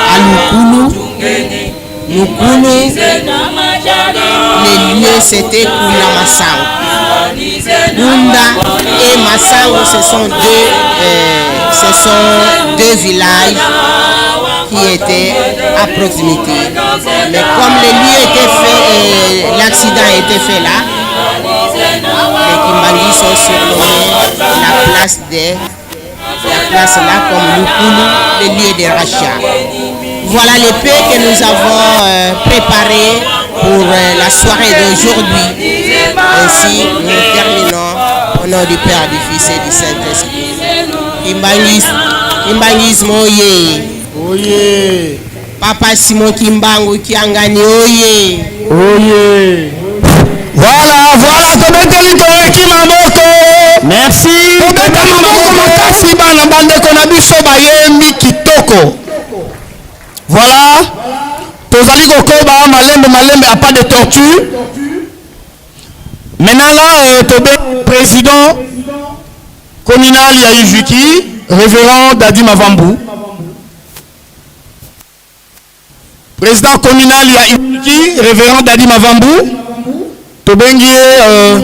À Lukulu, Lukulu, les lieux c'était Kunda Masango. Kunda et Masango, ce sont deux, euh, ce sont deux villages qui étaient à proximité. Mais comme le lieu était fait, euh, l'accident était fait là, les Kimbanguistes sont surnommés la place des la place là comme Lukulu, le lieu de rachat. Voilà les paix que nous avons euh, préparé pour euh, la soirée d'aujourd'hui. Ainsi, nous terminons au nom du Père, du Fils et du Saint-Esprit. Kimbanguisme, oye. Oye. Papa Simon Kimbangu Kiangani, oye. Oye. Voilà, voilà, tobeteli toyoki maboko. Merci. Tobeta maboko makasi bana bandeko na biso bayembi kitoko. Voilà. Tozali kokoba malembe malembe à pas de tortue. Maintenant là, euh, tobe président communal ya Ijuki, révérend Dadi Mavambu. Président communal ya Ijuki, révérend Dadi Mavambu. Tobengi ye euh,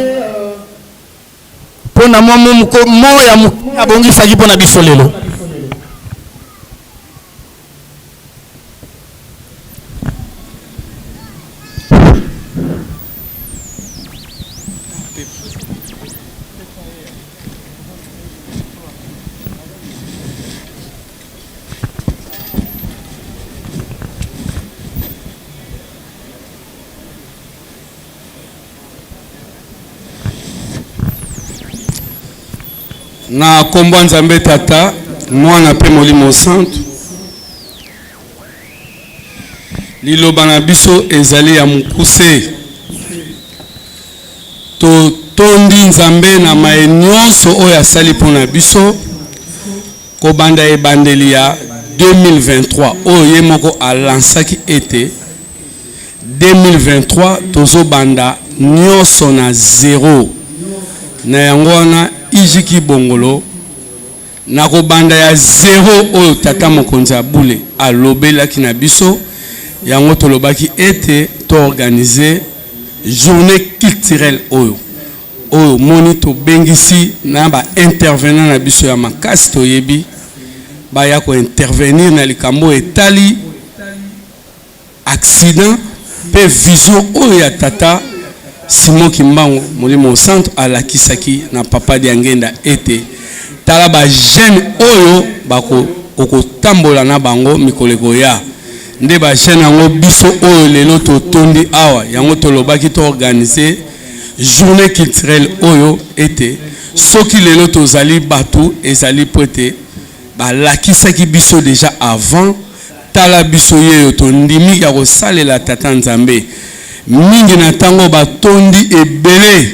mpo na mwa mo ya moke abongisaki mpo na biso lelo. Na nkombo ya Nzambe Tata, Mwana mpe Molimo Santu, liloba na biso ezali ya mokuse. Totondi Nzambe na maye nyonso oyo asali mpo na biso kobanda ebandeli ya 2023 oyo ye moko alansaki ete 2023 tozobanda nyonso na zero. Na yango wana Ijiki Bongolo na kobanda ya zero oyo tata mokonzi ya bule alobelaki na biso, yango tolobaki ete to organiser journée culturelle oyo oyo moni tobengisi na ba intervenant na biso ya makasi toyebi baya ko intervenir na likambo etali Accident pe vision oyo ya tata Simon Kimbangu Molimo Mosantu alakisaki na papa Diangenda ete tala ba jeunes oyo bako okotambola na bango mikolo ekoya nde ba jeunes yango biso oyo lelo totondi awa yango tolobaki to organiser journée culturelle oyo ete soki lelo tozali batu ezali po ete balakisaki biso dejà avant Tala biso yeyo tondimi ya kosalela Tata Nzambe mingi na tango batondi ebele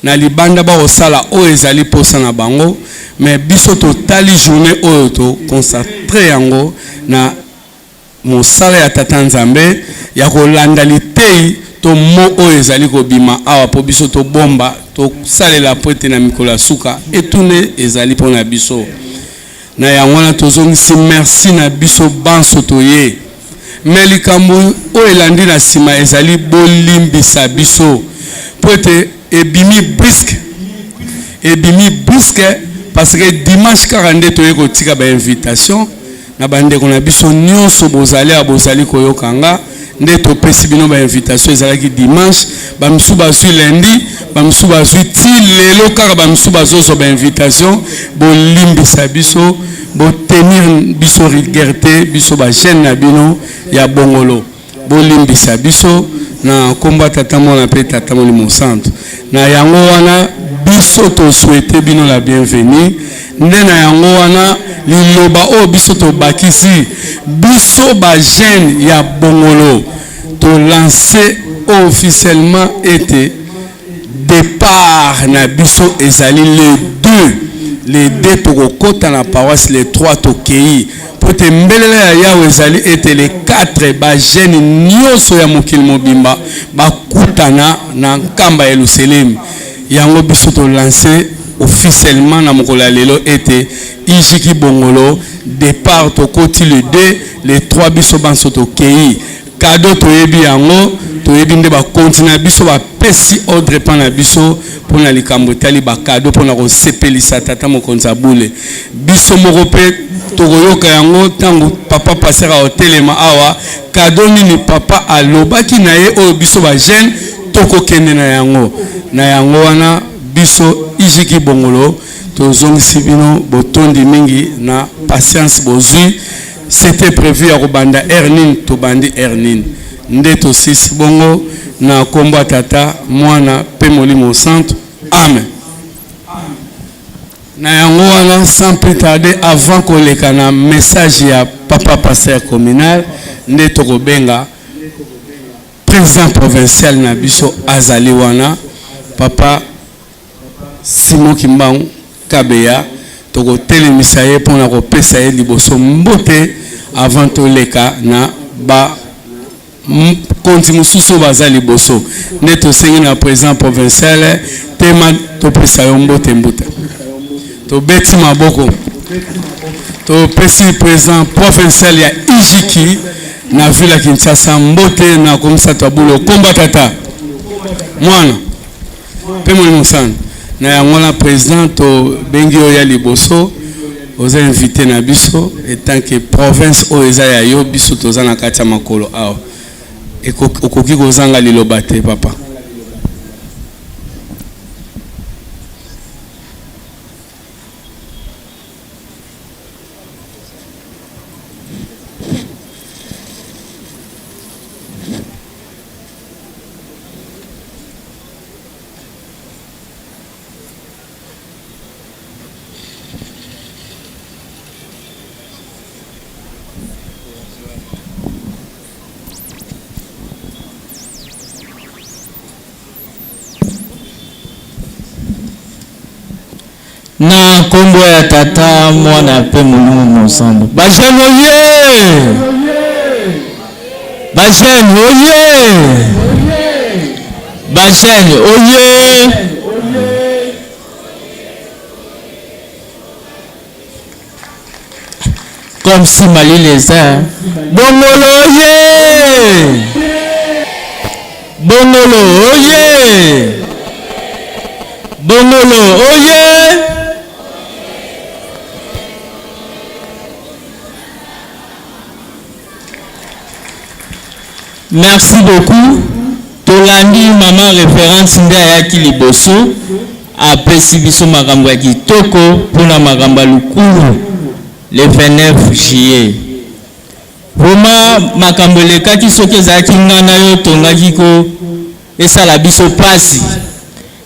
na libanda bakosala oyo ezali posa na bango mais biso totali journee oyo to consacre yango na mosala ya Tata Nzambe ya kolanda liteyi to mot oyo ezali kobima awa po biso tobomba tosalela po ete na mikolo ya suka etune ezali pona biso. Na yango wana tozongisi merci na biso banso toye. Mais likambo oyo elandi na sima ezali bolimbisa biso mpo ete ebimi brusque, ebimi brusque parce que dimanche kaka nde toye kotika ba invitations na ba ndeko na biso nionso bozali awa bozali koyoka nga. Nde topesi bino ba invitation ezalaki dimanche, ba misusu bazui lundi, ba misusu bazui ti lelo kaka ba misusu bazozwa ba invitation. Bolimbisa biso, bo tenir biso rigueur te, biso ba jeunes na bino ya Bongolo. Bolimbisa biso na kombo ya Tata Mwana pe Tata Molimo Santu. Na yango wana biso to souhaiter bino la bienvenue. Nde na yango wana liloba oyo biso tobakisi, biso ba jeunes ya Bongolo to lancer officiellement ete depart na biso ezali le 2. Le 2 tokokota na paroisse, le 3 tokeyi. Mpo te mbelela ya Yawe ezali ete le 4 ba jeunes nionso ya mokili mobimba bakutana na nkamba ya Yeluselemi. Yango biso to lancer officiellement na mokolo ya lelo ete IJK Bongolo depart tokoti le 2, le 3 biso banso tokeyi. Cadeau toyebi yango, toyebi nde bakonzi na biso bapesi ordre epa na biso mpo na likambo etali ba cadeau mpo na kosepelisa tata mokonzi ya bule. Biso moko mpe tokoyoka yango ntango papa pasteur akotelema awa, cadeau nini papa alobaki na ye oyo biso ba jeunes tokokende na yango. Na yango wana biso IJK Bongolo tozongisi bino botondi mingi na patience bozui. C'etait prevu ya kobanda heure nini tobandi heure nini nde tosisi bongo na kombo ya tata mwana pe molimo santu amen na yango wana sans plus tarder avant koleka na message ya papa pasteur communal nde tokobenga president provincial na biso azali wana papa Simon Kimbangu Kabeya tokotelemisa ye pona kopesa ye liboso mbote avant toleka na ba konzi mosusu oyo baza liboso nde tosengi na president provincial tema topesa yo mbote mbuta tobeti maboko topesi president provincial ya Ijiki na ville ya Kinshasa mbote na komisato ya bulo komba tata mwana Pe Molimo Santu. Na yango wana president tobengi yo ya liboso oza invite na biso etant que province oyo eza ya yo biso toza na kati ya makolo awa okoki kozanga liloba te papa. Na nkombo ya Tata, Mwana mpe Molimo Mosantu. Ba jeunes oye! Ba jeunes oye! Ba jeunes oye! Comme si malili eza. Bongolo oye! Bongolo oye! Bongolo oye! Merci beaucoup. Tolandi maman reference nde ayaki liboso apesi biso makambo ya kitoko mpona makambo ya lukulu le 29 juillet. Vraiment makambo elekaki soki ezalaki nga na yo tongaki ko esala biso pasi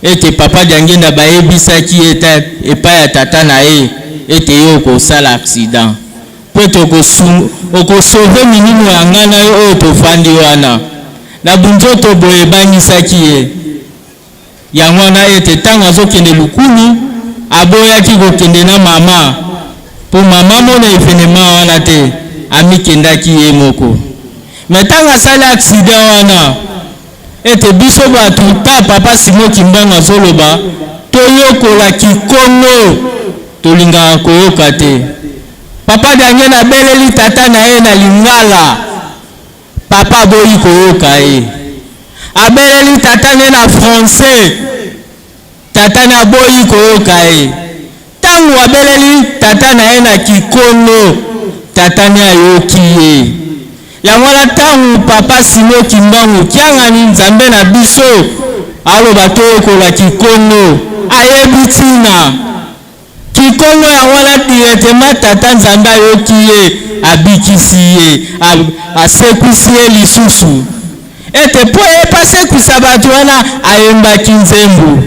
ete papa Diangienda bayebisaki ye epai ya tata na ye ete yo okosala accident mpo ete oko sauver milimo ya nga na yo oyo tofandi wana na bunzoto boye ebangisaki ye. Yango wana ete tango azokende lukulu, aboyaki kokende na mama, po mama amona evenement wana te, amikendaki ye moko. Mais tango asali accident wana, ete biso batu ta papa Simon Kimbangu azoloba toyokola kikongo, tolingaka koyoka te. Papa Daniel abeleli tata na ye na lingala. Papa aboyi koyoka ye. Abeleli tata ne na français. Tata ne aboyi koyoka ye. Tango abeleli tata na ye na kikongo, tata ne ayoki ye. Yango wana ntango Papa Simon Kimbangu Kiangani Nzambe na biso aloba toyekola Kikongo, ayebi ntina. Kikongo yango wana directement Tata Nzambe ayoki ye, abikisi ye, asekwisi ye lisusu. Ete mpo ye mpe asekwisa bato wana, ayembaki nzembo.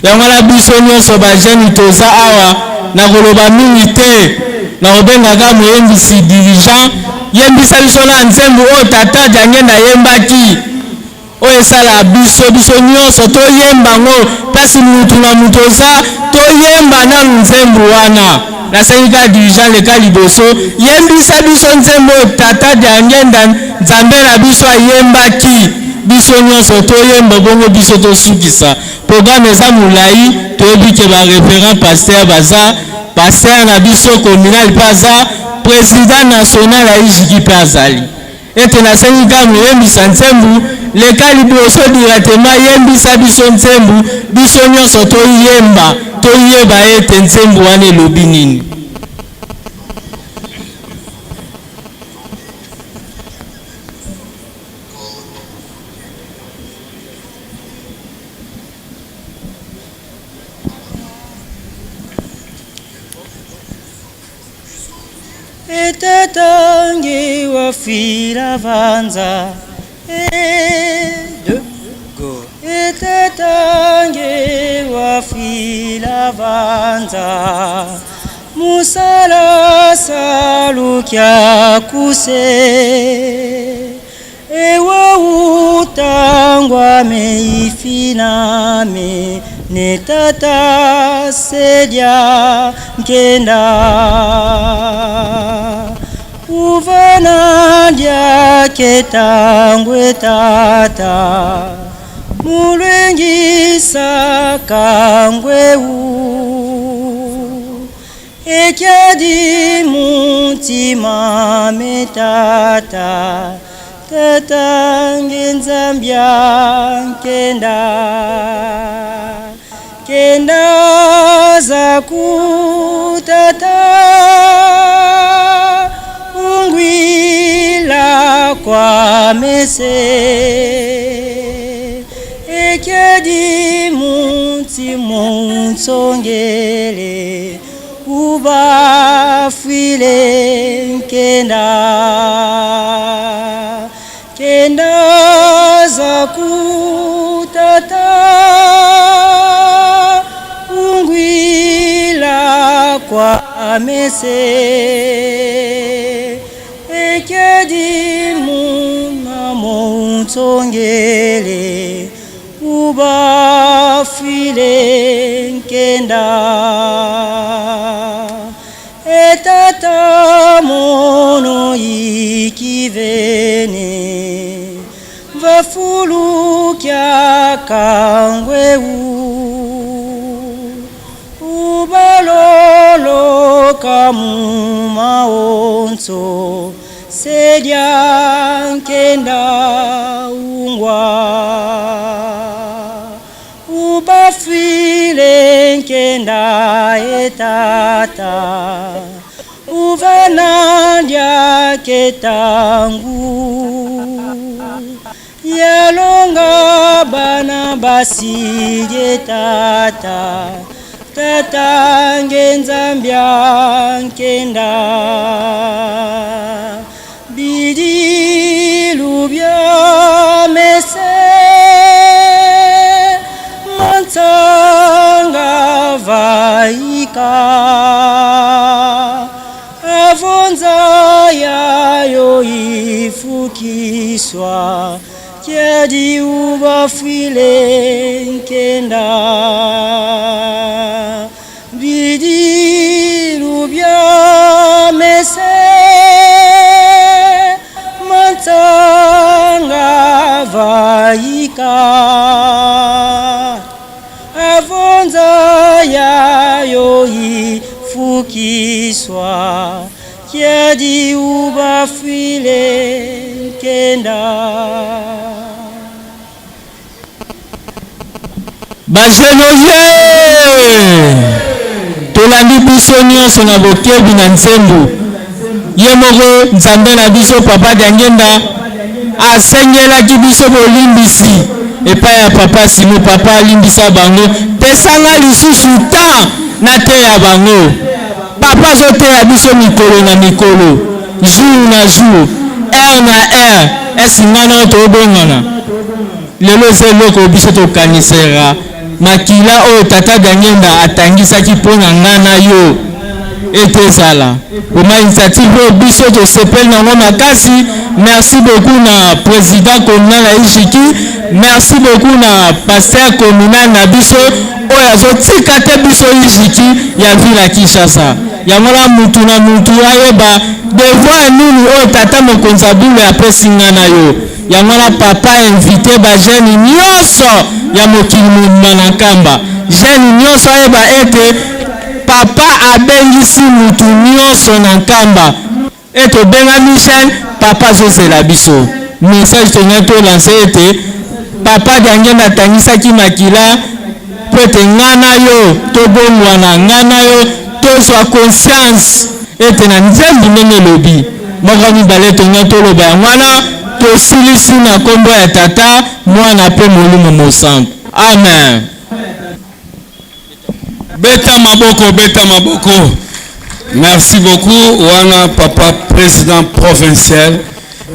Yango wana biso nionso ba jeunes toza awa, nakoloba mingi te, nakobenga kaka moyembisi, dirigeant, yembisa biso na nzembo oyo tata Diangienda ayembaki, oyo esala biso, biso nionso toyemba yango, place mutu na mutu oza, toyemba nanu nzembo wana. Nasengi kaka dirigeant leka liboso, yembisa biso nzembo oyo tata Diangienda Nzambe na biso ayembaki, biso nionso toyemba bongo biso tosukisa. Programme eza mulayi, toyebi ke ba referent pasteur baza, pasteur na biso communal pe aza, president national ya IJKI pe azali. Ete nasengi kaka moyembisa nzembu, leka liboso directement yembisa biso nzembu, biso nionso toyemba, toyeba ete nzembu wana elobi nini. Etatangi wafila vanza e deux go Etatangi wafila vanza Musala salukia kuse Ewa utangwa meifiname ne tata sedia nkenda Uvana dia ketangwe tata mulwengisa kangwe u Ekiadi muntima me tata tata ngenzambia nkenda kenda zaku tata ungwila kwa mese Ekiadi munti muntsongele ubafwile nkenda kenda zaku tata ungwila kwa mese Ekiadi muna muntsongele ubafwile nkenda Etata mono ikivene vafulukia kangwe u ubalolo kamuma onso sedia nkenda ungwa ubafwile nkenda etata uvanandya ketangu yalonga bana basidye tata tata ngenzambya nkenda bidilu bya mese mansanga vaika avonza yayo ifukiswa kiadi ubafwile nkenda bidilu bya mese mansanga vaika avonza yayo ifukiswa kiadi ubafwile nkenda. Ba jeunes tolandi biso nyonso na bokebi na nzembo. Ye moko Nzambe na biso Papa Diangienda asengelaki biso bolimbisi epai ya Papa Simon. Papa alimbisa bango, pesa nga lisusu temps nateya bango. Papa azoteya biso mikolo na mikolo, jour na jour, heure na heure. Est-ce nga na yo tobongana? Lelo eza eloko biso tokanisera makila oyo Tata Diangienda atangisaki mpo na nga na yo ete ezala vraiment initiative oyo biso tosepeli na yango makasi. Merci beaucoup na president communal ya Ijiki, merci beaucoup na pasteur communal na biso oyo azotika te biso Ijiki ya ville ya Kinshasa. Yango wana mutu na mutu ayeba devoir nini oyo tata mokonzi ya bule apesi nga na yo. Yango wana papa invite ba jeunes nionso ya mokili mobimba na Nkamba. Jeune nionso ayeba ete papa abengisi mutu nionso na Nkamba. Ete obengami jeune, papa azozela biso. Message tolingaki to lancer ete papa Diangienda atangisaki makila mpo ete nga na yo tobongwana, nga na yo tozwa conscience ete na nzembo ndenge elobi moko mibale tolingaki toloba yango wana tosilisi na nkombo ya Tata, Mwana mpe Molimo Mosantu. Amen. Beta maboko, beta maboko. Merci beaucoup wana papa president provincial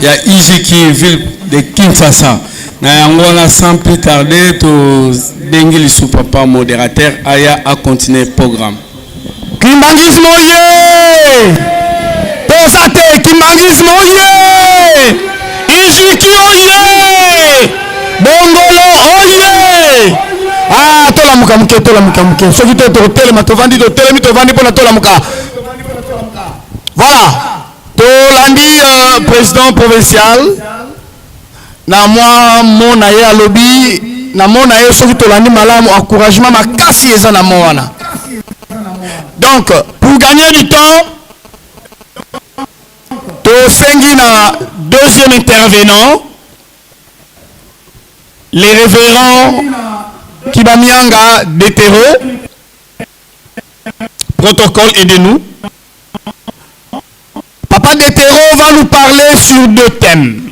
ya Ijiki ville de Kinshasa. Na yango wana sans plus tarder tobengi lisu papa modérateur aya a continuer programme. Kimbanguisme oye! Toza te kimbanguisme oye! Ijiki oye! Bongolo oye! Ah, tolamuka moke, tolamuka moke. Soki te tokotelema, tovandi, totelemi, tovandi mpona tolamuka. Voilà. Tolandi euh, président provincial na mwa mot na ye alobi na mot na ye soki tolandi malamu encouragement makasi eza na mot wana. Donc, pour gagner du temps, tosengi na deuxième intervenant le révérend Kibamianga Detero, protocole aidez-nous. Papa Detero va nous parler sur deux thèmes.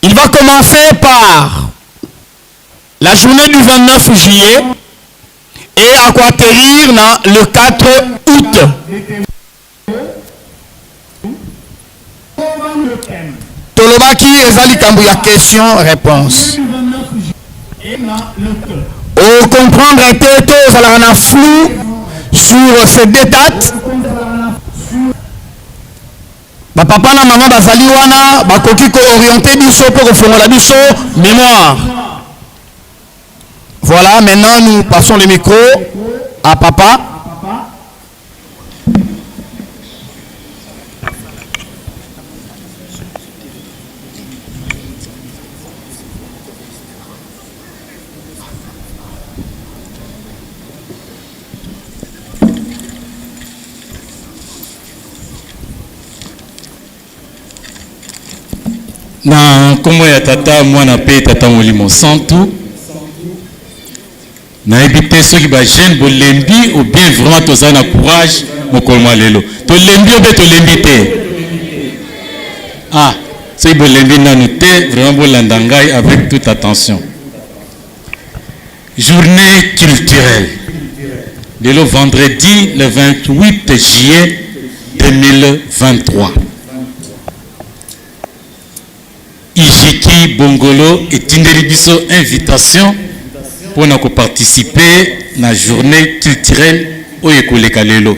Il va commencer par la journée du 29 juillet et à quoi atterrir dans le 4 août. Tolobaki eza likambo ya question réponse. O comprendre te to ozalaka na flou sur ces deux dates. Ba papa na mama bazali wana bakoki ko orienter biso mpe kofongola biso mémoire. Voilà, maintenant nous passons le micro à papa. Na nkombo ya Tata, Mwana mpe Tata Molimo Santu. Nayebi te soki ba jeunes bolembi ou bien vraiment toza na courage mokolo mwa lelo. Tolembi ou bien tolembi te? Ah, soki bolembi nanu te, vraiment bolanda ngai avec toute attention. Journée culturelle. Lelo vendredi le 28 juillet 2023. Ijiki Bongolo etindeli biso invitation pona ko participer na journee culturelle oyo ekoleka lelo.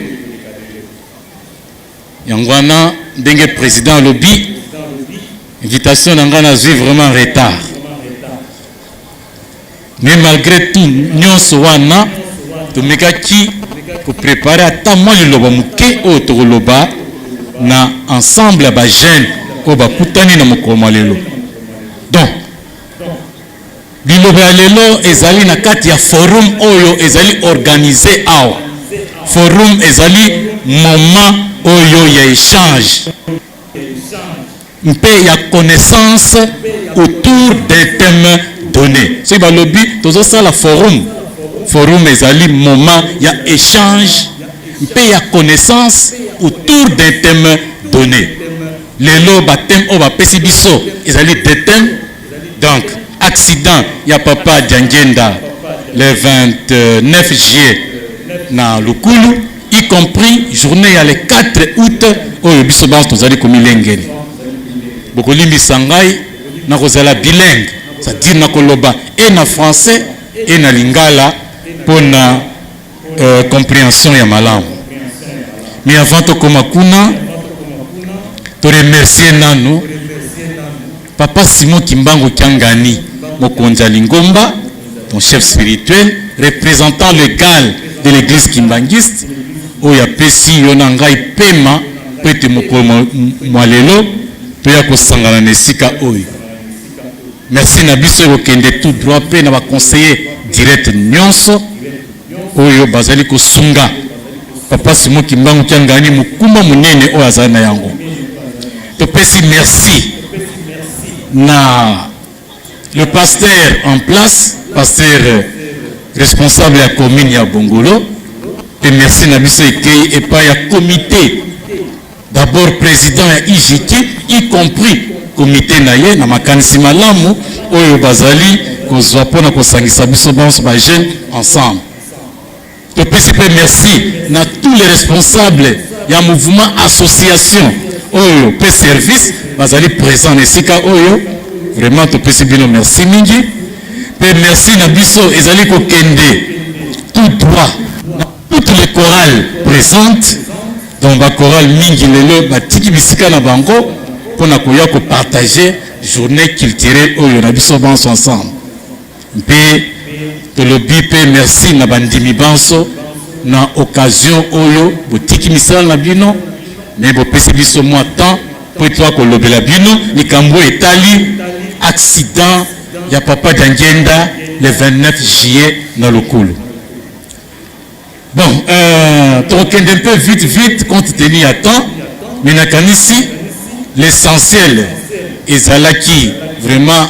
Yango wana ndenge president alobi, invitation na ngai nazui vraiment retard. Mais malgre tout nionso wana tomekaki ko preparer ata mwa liloba moke oyo tokoloba na ensemble ya ba jeunes oyo bakutani na mokolo mwa lelo. Donc liloba ya lelo ezali na kati ya forum oyo ezali organise awa. Forum ezali moment oyo ya echange mpe ya connaissance autour d'un thème donne. Soki balobi tozosala forum, forum ezali moment ya echange mpe ya connaissance. autour d'un thème donné. Lelo ba thème oyo bapesi biso ezali deux thèmes. Donc accident ya papa Diangienda le 29 juillet na Lukulu, y compris journée ya le 4 août oyo biso banso tozali komilengele. Bokolimbisa ngai nakozala bilingue, c'est-à-dire nakoloba e na français e na lingala mpona compréhension ya malamu. Mais avant tokoma kuna, toremercier nanu papa Simon Kimbangu Kiangani, mokonzi ya lingomba, ton chef spirituel, représentant légal de l'église kimbanguiste, oyo apesi yo na ngai pema po ete mokolo mwa lelo toya kosangana na esika oyo. Merci na biso ekokende tout droit mpe na baconseiller direct nyonso oyo bazali kosunga papa Simon Kimbangu Kiangani mokumba monene oyo azali na yango. Topesi merci na le pasteur en place, pasteur responsable ya commune ya Bongolo, mpe merci na biso ekei epai ya comité, d'abord président ya IJK, y compris comité na ye na makanisi malamu oyo bazali kozwa mpona kosangisa biso banso bajeune ensemble. Topesi mpe merci na tous les responsables ya mouvement, association oyo mpe service bazali présent na esika oyo. Vraiment topesi bino merci mingi. Mpe merci na biso ezali kokende tout droit na toutes les chorales présentes. Donc bachorale mingi lelo batiki bisika na bango mpona koya kopartager journée culturelle oyo na biso banso ensemble. Mpe tolobi mpe merci na bandimi banso na occasion oyo botiki misala na bino me bopesi biso mwa temps mpo etoya kolobela bino likambo etali accident ya papa Diangienda le 29 juillet na Lukulu. Bon, tokokende un peu vite vite compte tenu ya temps, mais nakanisi l'essentiel ezalaki vraiment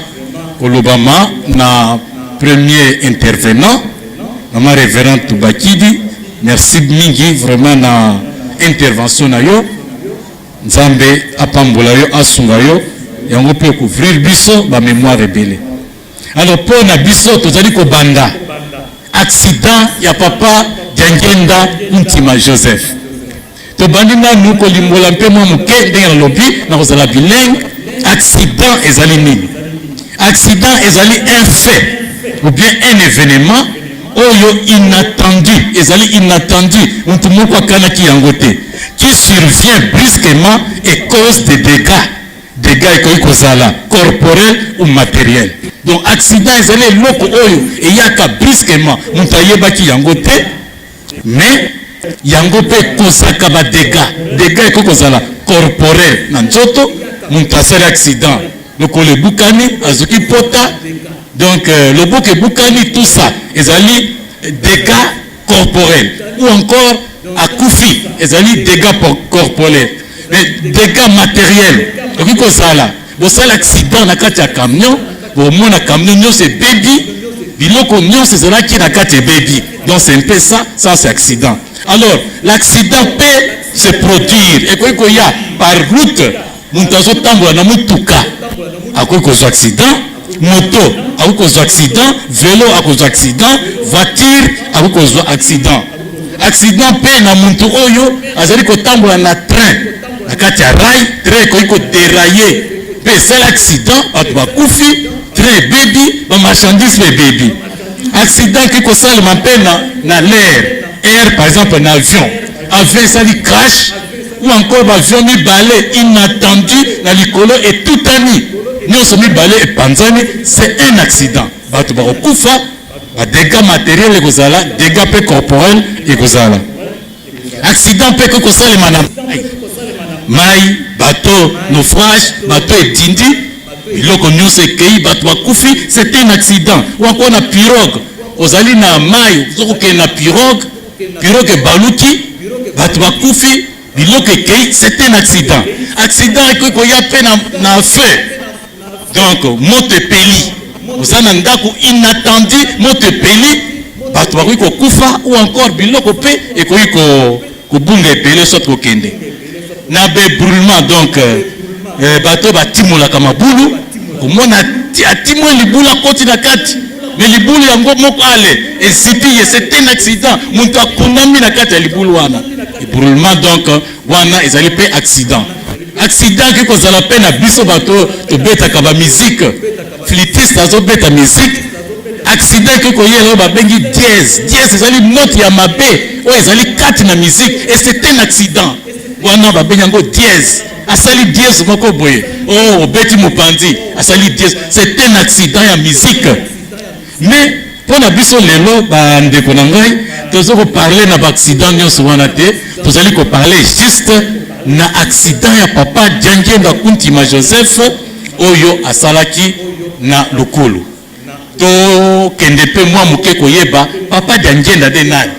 kolobama na premier intervenant, mama révérend Tubakidi. Merci mingi vraiment na intervention na yo. Nzambe apambola yo, asunga yo yango mpe couvrir biso bamémoire ebele. Alors mpo na biso tozali kobanda accident ya papa Diangienda Ntima Joseph. Tobandi nanu kolimbola mpe mwa moke ndenge nalobi nakozala bilingue. Accident ezali nini? Accident ezali un fait ou bien un événement oyo inattendu, ezali inattendu, motu moko akanaki yango te, qui survient brusquement et cause des dégâts. Dégâts ekoki kozala corporel ou matériel. Donc accident ezali eloko oyo eyaka brusquement, moto ayebaki yango te, mais yango mpe ekozaka badégâts. Dégâts ekoki kozala corporel na nzoto, moto asali accident, lokolo ebukani, azoki pota, donc loboko ebukani, tout ça ezali dégâts corporel, ou encore akufi, ezali dégâts corporel. Mais dégâts matériel ekoki kozala bosala accident na kati ya camion, bomona camion nyonso ebebi, biloko nyonso ezalaki na kati ebebi. Donc c'est un peu ça, ça c'est accident. Alors l'accident peut se produire, ekoki koya par route, moto azotambola na motuka akoki kozwa accident, moto akoki kozwa accident, vélo akozwa accident, voiture akoki kozwa accident. Accident mpe na motu oyo azali kotambola na train, na kati ya rail, train ekoki kodérailler mpe esali accident, bato bakufi, train ebebi, bamarchandise mpe ebebi. Accident ekoki kosalema mpe na l'air, air, par exemple na avion, avion esali crash, ou encore baavion mibale inattendu na likolo etutani, nyonso mibale epanzani, c'est un accident, bato bakokufa, badégâts matériel ekozala, dégâts mpe corporel ekozala. Accident mpe ekoki kosalema na mai, mai, bateau naufrage, bateau etindi, biloko nyonso ekei, bato bakufi, c'est un accident. Ou encore na pirogue, ozali na mai, ozokokende na pirogue, pirogue ebaluki, bato bakufi, biloko ekei, c'est un accident. Accident ekoki koya mpe na feu, donc moto epeli, oza na ndako, inattendu moto epeli, bato bakoki kokufa ou encore biloko mpe ekoki ko Kobunga ebele soit kokende na ba ebroulement donc bato oyo batimolaka mabulu, okomona atimoli libulu akoti na kati, mais libulu yango moko ale ezipi ye, c'est un accident, moto akundami na kati ya libulu wana. Ebroulement donc wana ezali mpe accident. Accident ekoki kozala mpe na biso bato oyo tobetaka ba musique, flûtiste azobeta musique, accident ekoki koyela oyo babengi dièse. Dièse ezali note ya mabe oyo ezali kati na musique et c'est un accident wana babengi yango dièse. Asali dièse moko boye, oh, obeti mopanzi, asali dièse, c'est un accident ya musique. Mais mpo na biso lelo, bandeko na ngai, toza koparle na baaccident nyonso wana te, tozali koparle juste na accident ya papa Diangienda Kuntima Joseph oyo asalaki na Lukulu. Tokende mpe mwa moke koyeba papa Diangienda nde nani.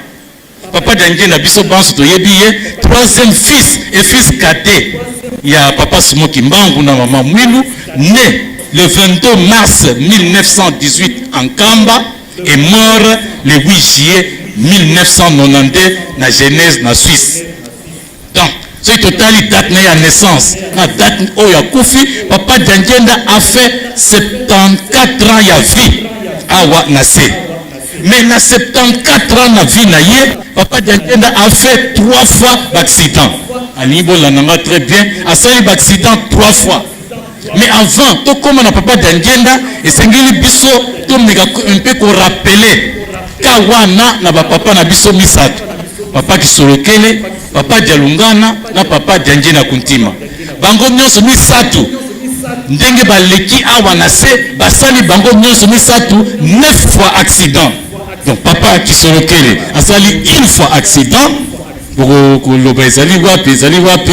Papa Diangienda, biso banso toyebi ye, troisième fils et fils cadet ya papa Simon Kimbangu na mama Mwilu, né le 22 mars 1918 en Nkamba et mort le 8 juillet 1992 na Genèse na Suisse. Donc soki totali date na ye ya naissance na date oyo akufi, papa Diangienda a fait 74 ans ya vie awa na se. Mais na 74 ans na vie na ye, papa Diangienda a fait 3 fois l'accident. Alingi bolanda nga très bien, asali l'accident 3 fois. Mais avant tokóma na papa Diangienda, esengeli biso tomeka mpe korappeler ka wana na bapapa na biso misato, papa Kisolokele, papa Dialungana na papa Diangienda Kuntima. Bango nyonso misato, ndenge baleki awa na se, basali bango nyonso misato 9 fois accident. Donc papa Kisolokele asali une fois accident, koloba ezali wapi, ezali wapi,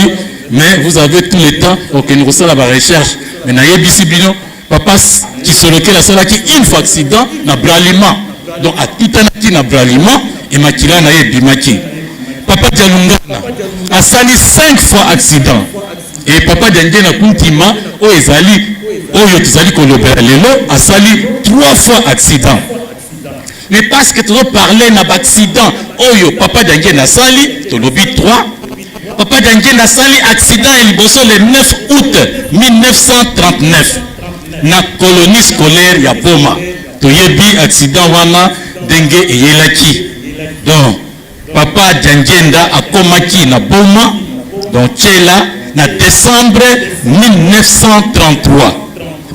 mais vous avez tout le temps okende kosala barecherche. Mais nayebisi bino, papa Kisolokele asalaki une fois accident na Bralima, donc atutanaki na Bralima e makila na ye ebimaki. Papa Dialungana asali 5 fois accident et papa Diangienda Kuntima, oyo ezali oyo tozali kolobela lelo, asali 3 fois accident. Mais parce que tozoparle na baaccident oyo papa Diangienda asali, tolobi 3. Papa Diangienda asali accident ya liboso le 9 août 1939 na colonie scolaire ya Boma. Toyebi accident wana ndenge eyelaki. Donc papa Diangienda akomaki na Boma, donc Tshela, na décembre 1933.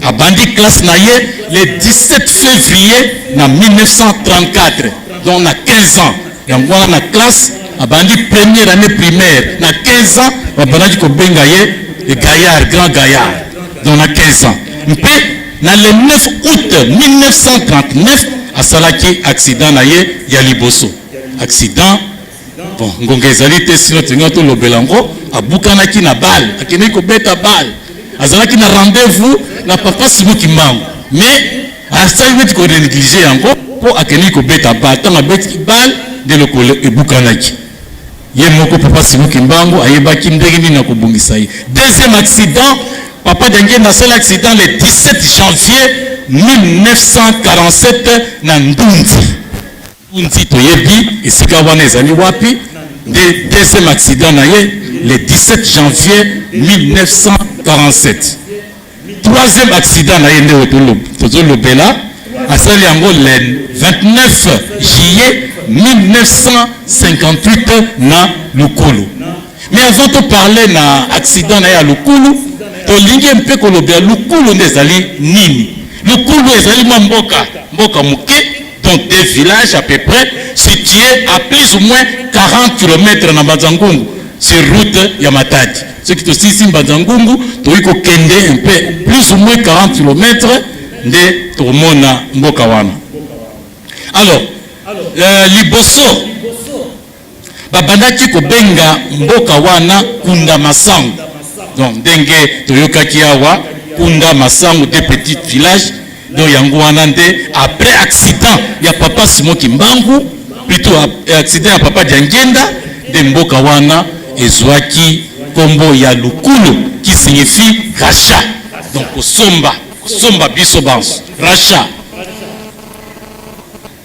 Abandi classe na ye le 17 février na 1934, donc na 15 ans. Yango wana na classe abandi première année primaire na 15 ans, babandaki kobenga ye le gaillard, grand gaillard, donc na 15 ans. Mpe na le 9 août 1939 asalaki accident na ye ya liboso. Accident, bon, ngonga ezali te, sino tolinga tolobela yango. Abukanaki na bale, akendeki kobeta bale, azalaki na rendez-vous na papa Simon Kimbangu, mais asali neti konéglige yango mpo akendeki kobeta bale. Ntango abetiki bale nde lokolo ebukanaki. Ye moko papa Simon Kimbangu ayebaki ndenge nini akobongisa ye. Deuxième accident, papa Diangienda asali accident le 17 janvier 1947 na Ndunzi. Ndunzi, toyebi esika wana ezali wapi. Nde deuxième accident na ye le 17 janvier 1947. Troisième accident na ye nde oyo tozolobela, asali yango le 29 juillet 1958 na Lukulu. Mais avant toparle na accident na ye ya Lukulu, tolingi mpe kolobela Lukulu nde ezali nini. Lukulu ezali mwa mboka, mboka moke, donc des villages à peu près situé à plus ou moins 40 km na Mbanza-Ngungu, sur route ya Matadi. Soki tosilisi Mbanza-Ngungu, tokoki kokende un peu plus ou moins 40 km nde tokomona mboka wana. Alors liboso babandaki kobenga mboka wana Kunda Masangu. Donc ndenge toyokaki awa, Kunda Masangu, des petits villages. Donc yango wana nde après accident ya papa Simon Kimbangu, plutôt accident ya papa Diangienda, nde mboka wana ezwaki nkombo ya Lukulu, qui signifie rachat, donc kosomba, kosomba biso banso, rachat.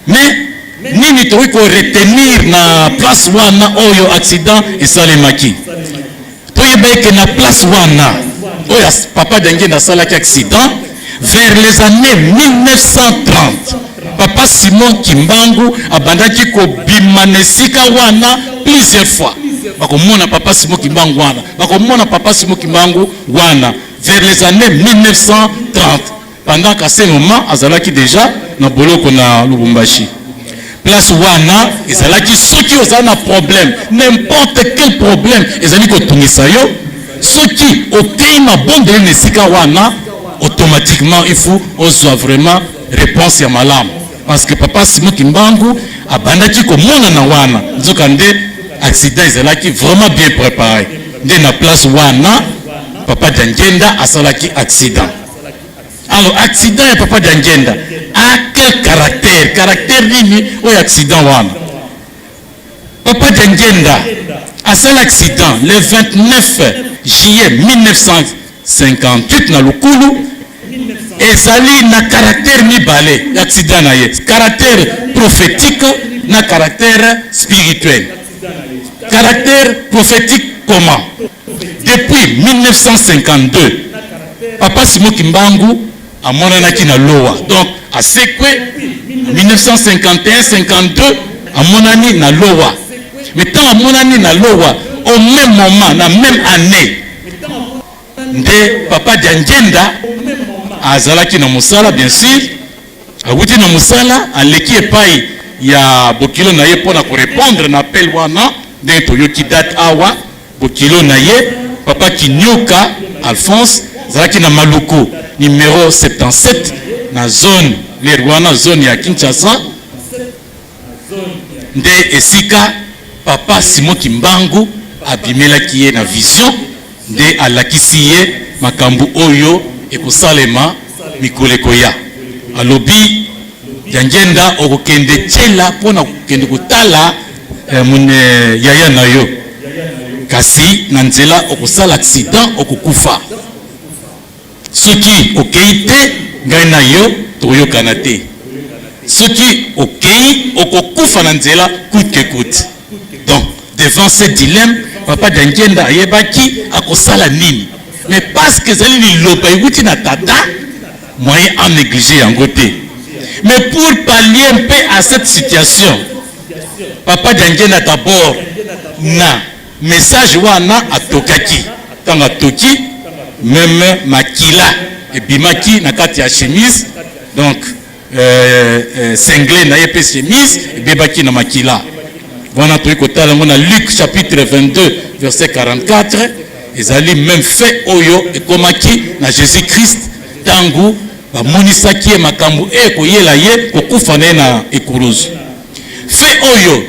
Mais Nini tokoki ko retenir na place wana oyo accident esalemaki? Toyeba eke na place wana oyo papa Diangienda asalaki accident vers les annees 1930, papa Simon Kimbangu abandaki kobima na esika wana plusieurs fois. Bakomona papa Simon Kimbangu wana, bakomona papa Simon Kimbangu wana vers les annees 1930, pendant qu'à ce moment azalaki dejà na boloko na Lubumbashi. Place wana ezalaki, soki ozali na problème, n'importe quel problème ezali kotungisa yo, soki okei mabondeli na esika wana, automatiquement il faut ozwa vraiment réponse ya malamu, parce que papa Simon Kimbangu abandaki komonana wana. Nzokande accident ezalaki vraiment bien préparé. Nde na place wana papa Diangienda asalaki accident. Alors, accident ya papa Diangienda a quel caractère? Caractère nini oyo accident wana? Papa Diangienda asala accident le 29 juillet 1958 na Lukulu. Ezali na caractère mibale, accident na ye: caractère prophétique na caractère spirituel. Caractère prophétique, comment? Depuis 1952, papa Simon Kimbangu amonanaki na Lowa. Donc asekwe 1951, 52, amonani na Lowa. Mais ntango amonani na Lowa, au même moment, na même année nde papa Diangienda azalaki na mosala. Bien sûr, awuti na mosala, aleki epai ya bokilo na ye mpona korépondre na appel wana. Ndenge toyoki date awa, bokilo na ye papa Kinyoka Alphonse azalaki na Maluku numéro 77, na zone lere wana, zone ya Kinshasa. Nde esika papa Simon Kimbangu abimelaki ye na vision, nde alakisi ye makambo oyo ekosalema mikolo ekoya. Alobi: "Diangienda, okokende tiela mpona kokende kotala mone yaya na yo, kasi na nzela okosala accident, okokufa. Soki okei te, ngai na yo tokoyokana te. Soki okei, okokufa na nzela coûte que coûte." Donc, devant ce dilemme, papa Diangienda ayebaki akosala nini. Mais parce que ezali liloba ewuti na tata, moyen anéglige yango te. Mais pour pallier mpe à cette situation, papa Diangienda d'abord na message wana atokaki. Ntango atoki, même makila ebimaki na kati ya chemise. Donc singlet na ye mpe chemise ebebaki na makila wana. Toyei kotala yango na Luc chapitre 22 verset 44. Ezali même fait oyo ekomaki na Jésus Christ ntango bamonisaki ye makambo e ekoyela ye, kokufa na ye na ekuluzu. Fait oyo,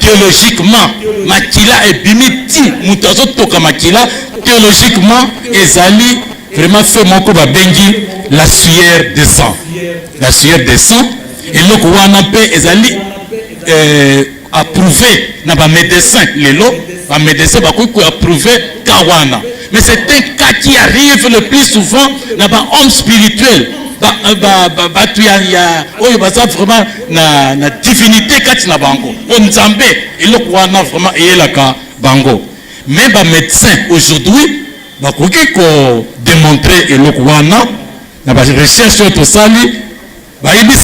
théologiquement, makila ebimi ti moto azotoka makila, théologiquement ezali vraiment fait moko babengi la sueur de sang. La sueur de sang, eloko wana mpe ezali approuvé na bamédecin. Lelo bamédecin bakoki koapprouve cas wana. Mais c'est un cas qui arrive le plus souvent na bahomme spirituel, bato ya oyo baza vraiment na divinité kati na bango, po Nzambe, eloko wana vraiment eyelaka bango. Mais bamédecin aujourd'hui bakoki kodémontrer eloko wana na barecherche oyo tosali, bayebisi.